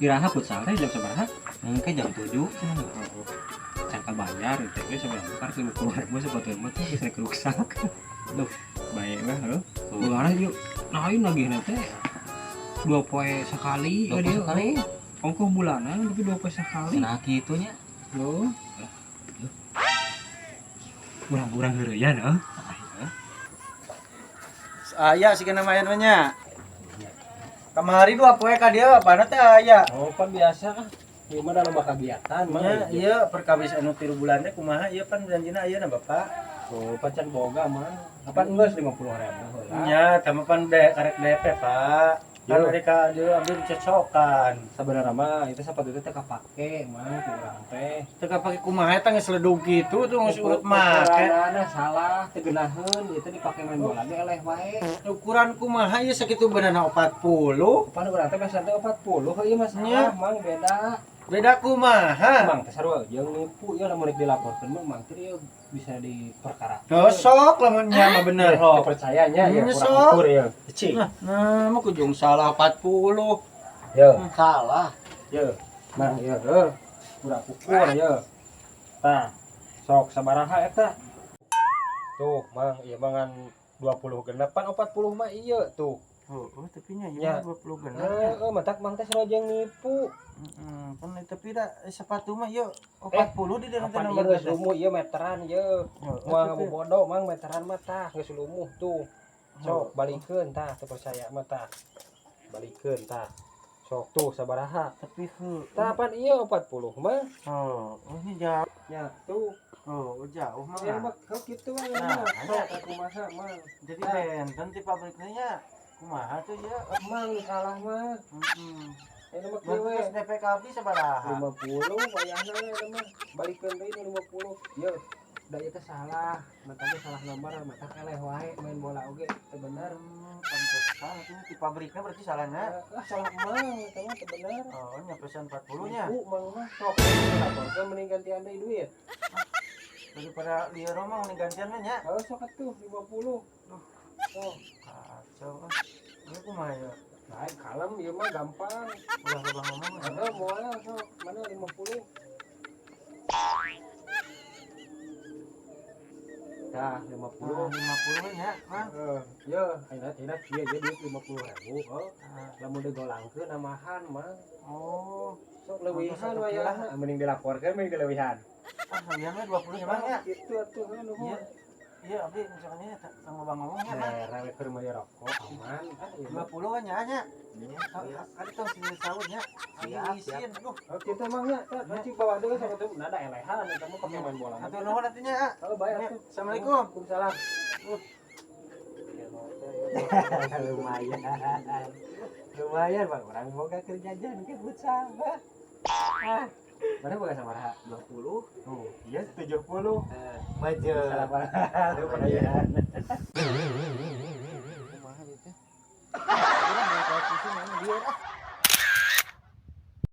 Iraha futsal teh jam sabaraha? Engke jam 7 cenah. Can kabayar itu we sebenarnya karek 50.000 sepatu mah tuh geus rek ruksak. Duh, bae weh heuh. Ulah yuk. Nah, ieu nagihna teh 2 poe sekali. 2 poe dia. Sekali. Ongkoh bulanan tapi 2 poe sekali. Nah, kitu nya. Loh. Urang-urang heureuyan heuh. Aya sih kena main mah nya. Kamari 2 poe ka dieu apana teh aya. Oh, pan biasa ah. Ieu mah da loba kagiatan mah. Nya ieu perkawis anu 3 bulan teh kumaha ieu pan janjina ayeuna Bapak. Oh, pacan boga mah. Kapan geus 50.000 heula. Nya tama pan karek DP, Pak. Kan Yo. mereka dieu ambil cocokan. Sabenerna mah itu sepatu teh kapake mah ti urang teh. Teu kapake kumaha eta geus ledug kitu tuh geus urut make. Ukuranana salah, teu geunaheun, ieu teh dipake main bola ge eleh wae. Ukuran kumaha ieu sakitu beunana 40. Pan urang teh biasa teh 40 ieu mah salah, Nya. Mang, beda. Beda kumaha? Mang teh sarua jeung nipu ieu lamun rek dilaporkeun mah Mang teh ieu bisa diperkara. Oh, sok lamun nya mah bener Teu hok. percayanya ya Nya, kurang sok. ukur ya. Cing. Nah, nah mah kujung salah 40. Yo, Salah. yo. Mang ieu heuh. Kurang ukur yo. Tah, sok sabaraha eta? Tuh, Mang, ieu mah ngan 20 genep pan 40 mah ieu tuh. Oh, tapi nya ieu Nya. mah 20 genep nya. Heeh, matak Mang teh sarua jeung nipu. Heeh, pan tapi da sepatu mah ieu 40 di dalam Kapan teh ieu nomor geus lumuh ieu meteran ieu. Moal ngabobodo Mang meteran mah tah geus lumuh tuh. Sok balikeun tah teu percaya mah tah. Balikeun tah. Sok tuh sabaraha? Tapi heuh. Tah pan ieu 40 mah. Oh, oh ini jauh. Nya tuh. Oh, jauh mah. Ya mah kau kitu mah ya Nah, mah. Sok kumaha Mang. Jadi benten ti pabriknya nya. Kumaha tuh ya? Mang salah mah. Heeh. Eta mah kieu we. Terus DP ka abdi sabaraha? 50 wayahna we eta mah. Balikeun deui nu 50. Ieu da ieu teh salah. Mata ge salah nomor, mata eleh wae main bola oge teu bener. Pantesan tuh ti pabriknya berarti salahnya. Ah, salah Mang, eta mah teu bener. Oh, nya pesan 40 nya. Nipu Mang mah sok laporkeun mending gantian deui duit. Daripada lieur mah mending gantian mah nya. Oh, sok atuh 50. Sok. Kacau ah. Ieu kumaha ya? Nah, kalem ieu mah gampang. Ulah loba ngomong. Heeh, moal sok mana 50. Tah, 50. 50 nya, Mang. Heeh, ye, ayeuna ayeuna kieu ye duit 50.000, heuh. Lamun digolangkeun namahan, Mang. Oh, Sok leuwihan satu wayahna. Mending dilaporkeun mending dileuwihan. Ah, leuwihan mah 20 nya, Mang ya. Kitu atuh heuh nuhun. Iya. Iya, abdi misalnya tong loba ngomong nya, Mang. Nah, rawe keur meuli rokok aman. Ah, ieu mah. 20 nya nya. Iya. Kan tong si saur nya. Siap, Isin, aduh. Oh, kitu Mang nya. Tah, nanti bawa deui sok atuh nada elehan eta mah pake main bola. Hatur nuhun atuh nya. Oh, bae atuh. Assalamualaikum. Waalaikumsalam. Lumayan. Lumayan Bang, orang boga kerja jajan ke futsal. Ah. Mana boga sabaraha? 20. Oh, iya 70. Maju. Lumayan.